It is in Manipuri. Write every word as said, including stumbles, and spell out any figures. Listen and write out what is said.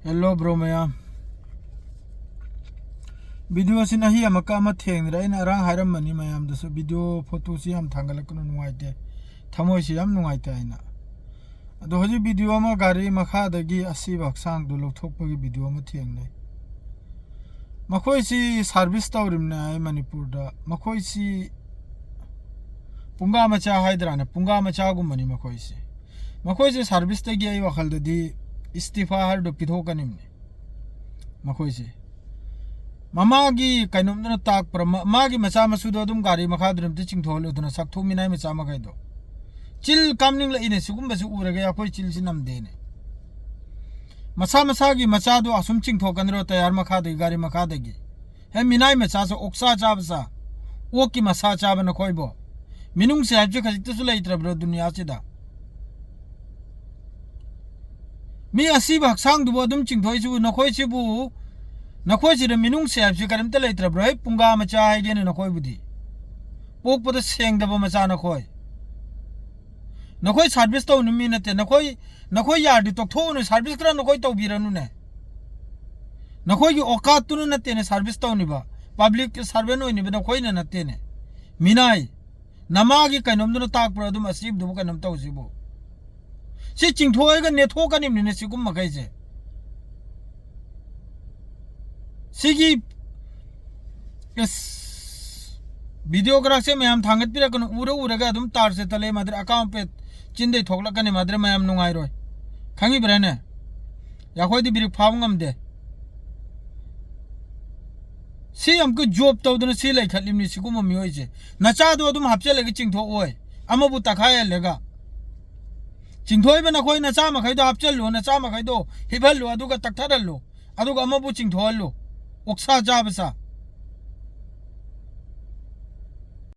Hello bro ꯃꯌꯥꯝ, video ꯑꯁꯤ ꯅꯍꯤ ꯑꯃꯀ ꯑꯃ ꯊꯦꯡꯅꯔꯦ꯫ ꯑꯩꯅ ꯑꯔꯥꯡ ꯍꯥꯏꯔꯝꯕꯅꯤ ꯃꯌꯥꯝꯗꯁꯨ, video photo ꯁꯤ ꯌꯥꯝ ꯊꯥꯡꯒꯠꯂꯛꯀꯅꯨ, ꯅꯨꯡꯉꯥꯏꯇꯦ, ꯊꯃꯣꯏꯁꯤ ꯌꯥꯝ ꯅꯨꯡꯉꯥꯏꯇꯦ ꯍꯥꯏꯅ꯫ ꯑꯗꯣ ꯍꯧꯖꯤꯛ video ꯑꯃ ꯒꯥꯔꯤ ꯃꯈꯥꯗꯒꯤ ꯑꯁꯤꯕ ꯍꯛꯆꯥꯡꯗꯨ ꯂꯧꯊꯣꯛꯄꯒꯤ video ꯑꯃ ꯊꯦꯡꯅꯩ꯫ ꯃꯈꯣꯏꯁꯤ service ꯇꯧꯔꯤꯕꯅꯦ ꯍꯥꯏ ꯃꯅꯤꯄꯨꯔꯗ꯫ ꯃꯈꯣꯏꯁꯤ ꯄꯨꯡꯒꯥ ꯃꯆꯥ ꯍꯥꯏꯗ꯭ꯔꯥꯅꯦ, ꯄꯨꯡꯒꯥ ꯃꯆꯥꯒꯨꯝꯕꯅꯤ ꯃꯈꯣꯏꯁꯦ꯫ ꯃꯈꯣꯏꯁꯦ service ꯇꯒꯤ ꯑꯩ ꯋꯥꯈꯜꯗꯗꯤ ꯏꯁꯇꯤꯐꯥ ꯍꯥꯏꯔꯤꯗꯣ ꯄꯤꯊꯣꯛꯀꯅꯤꯕꯅꯦ ꯃꯈꯣꯏꯁꯦ꯫ ꯃꯃꯥꯒꯤ ꯀꯩꯅꯣꯝꯗꯨꯅ ꯇꯥꯛꯄ꯭ꯔꯥ, ꯃ-, ꯃꯥꯒꯤ ꯃꯆꯥ ꯃꯁꯨꯗꯣ ꯑꯗꯨꯝ ꯒꯥꯔꯤ ꯃꯈꯥꯗꯨꯅ ꯑꯝꯇ ꯆꯤꯡꯊꯣꯛꯍꯜꯂꯨꯗꯅ, ꯁꯛꯊꯨ ꯃꯤꯅꯥꯏ ꯃꯆꯥ ꯃꯈꯩꯗꯣ꯫ ꯆꯤꯜ ꯀꯥꯝꯅꯤꯡꯂꯛꯏꯅꯦ, ꯁꯤꯒꯨꯝꯕꯁꯤ ꯎꯔꯒ ꯑꯩꯈꯣꯏ ꯆꯤꯜꯁꯤ ꯅꯝꯗꯦꯅꯦ꯫ ꯃꯁꯥ ꯃꯁꯥꯒꯤ ꯃꯆꯥꯗꯣ ꯑꯁꯨꯝ ꯆꯤꯡꯊꯣꯛꯀꯅꯤꯔꯣ ꯇꯌꯥꯔ ꯃꯈꯥꯗꯒꯤ, ꯒꯥꯔꯤ ꯃꯈꯥꯗꯒꯤ? ꯍꯦ, ꯃꯤꯅꯥꯏ ꯃꯆꯥꯁꯨ, ꯑꯣꯛꯁꯥ ꯆꯥꯕ ꯆꯥ, ꯑꯣꯛꯀꯤ ꯃꯁꯥ ꯆꯥꯕ ꯅꯈꯣꯏꯕꯣ꯫ ꯃꯤꯅꯨꯡꯁꯤ ꯍꯥꯏꯕꯁꯤ ꯈꯖꯤꯛꯇꯁꯨ ꯂꯩꯇ꯭ꯔꯕ꯭ꯔꯣ ꯗꯨꯅꯤꯌꯥꯁꯤꯗ? ꯃꯤ ꯑꯁꯤꯕ ꯍꯛꯆꯥꯡꯗꯨꯕꯨ ꯑꯗꯨꯝ ꯆꯤꯡꯊꯣꯛꯏꯁꯤꯕꯨ, ꯅꯈꯣꯏꯁꯤꯕꯨ, ꯅꯈꯣꯏꯁꯤꯗ ꯃꯤꯅꯨꯡꯁꯤ ꯍꯥꯏꯕꯁꯤ ꯀꯔꯤꯝꯇ ꯂꯩꯇ꯭ꯔꯕ꯭ꯔꯣ? ꯍꯦ, ꯄꯨꯡꯒꯥ ꯃꯆꯥ ꯍꯥꯏꯒꯦꯅꯦ ꯅꯈꯣꯏꯕꯨꯗꯤ꯫ ꯄꯣꯛꯄꯗ ꯁꯦꯡꯗꯕ ꯃꯆꯥ ꯅꯈꯣꯏ꯫ ꯅꯈꯣꯏ service ꯇꯧꯅꯤ ꯃꯤ ꯅꯠꯇꯦ꯫ ꯅꯈꯣꯏ, ꯅꯈꯣꯏ ꯌꯥꯔꯗꯤ ꯇꯣꯛꯊꯣꯛꯎꯅꯦ, service ꯈꯔ ꯅꯈꯣꯏ ꯇꯧꯕꯤꯔꯅꯨꯅꯦ꯫ ꯅꯈꯣꯏꯒꯤ ꯑꯣꯀꯥꯠꯇꯨꯅ ꯅꯠꯇꯦꯅꯦ service ꯇꯧꯅꯤꯕ, public servant ꯑꯣꯏꯅꯤꯕ ꯅꯈꯣꯏꯅ ꯅꯠꯇꯦꯅꯦ꯫ ꯃꯤꯅꯥꯏ, ꯅꯃꯥꯒꯤ ꯀꯩꯅꯣꯝꯗꯨꯅ ꯇꯥꯛꯄ꯭ꯔꯣ ꯑꯗꯨꯝ ꯑꯁꯤꯕꯗꯨꯕꯨ ꯀꯩꯅꯣꯝ ꯇꯧꯁꯤꯕꯨ? ꯁꯤ ꯆꯤꯡꯊꯣꯛꯑꯒ ꯅꯦꯠꯊꯣꯛꯀꯅꯤꯕꯅꯤꯅꯦ ꯁꯤꯒꯨꯝꯕꯈꯩꯁꯦ꯫ ꯁꯤꯒꯤ ꯑꯁ, video ꯒ꯭ꯔꯥꯐꯁꯦ ꯃꯌꯥꯝ ꯊꯥꯡꯒꯠꯄꯤꯔꯛꯀꯅꯨ, ꯎꯔ ꯎꯔꯒ ꯑꯗꯨꯝ ꯇꯥꯔꯁꯦ ꯇꯂꯦ ꯃꯥꯗ꯭ꯔꯦ, ꯑꯀꯥꯝ ꯑꯄꯦꯠ ꯆꯤꯟꯗꯩ ꯊꯣꯛꯂꯛꯀꯅꯤ ꯃꯥꯗ꯭ꯔꯦ, ꯃꯌꯥꯝ ꯅꯨꯡꯉꯥꯏꯔꯣꯏ, ꯈꯪꯉꯤꯕ꯭ꯔꯥꯅꯦ? ꯑꯩꯈꯣꯏꯗꯤ ꯕ꯭ꯔꯦꯛ ꯐꯥꯕ ꯉꯝꯗꯦ꯫ ꯁꯤ ꯑꯃꯨꯛꯀ job ꯇꯧꯗꯅ ꯁꯤ ꯂꯩꯈꯠꯂꯤꯕꯅꯤ ꯁꯤꯒꯨꯝꯕ ꯃꯤꯑꯣꯏꯁꯦ꯫ ꯅꯆꯥꯗꯣ ꯑꯗꯨꯝ ꯍꯥꯞꯆꯤꯜꯂꯒ ꯆꯤꯡꯊꯣꯛꯑꯣꯏ, ꯑꯃꯕꯨ ꯇꯛꯈꯥꯏꯍꯜꯂꯒ꯫ ꯆꯤꯡꯊꯣꯛꯏꯕ ꯅꯈꯣꯏ ꯅꯆꯥ ꯃꯈꯩꯗꯣ ꯍꯥꯞꯆꯤꯜꯂꯨ, ꯅꯆꯥ ꯃꯈꯩꯗꯣ ꯍꯤꯞꯍꯜꯂꯨ, ꯑꯗꯨꯒ ꯇꯛꯊꯠꯍꯜꯂꯨ, ꯑꯗꯨꯒ ꯑꯃꯕꯨ ꯆꯤꯡꯊꯣꯛꯍꯜꯂꯨ꯫ ꯑꯣꯛꯁꯥ ꯆꯥꯕ ꯆꯥ꯫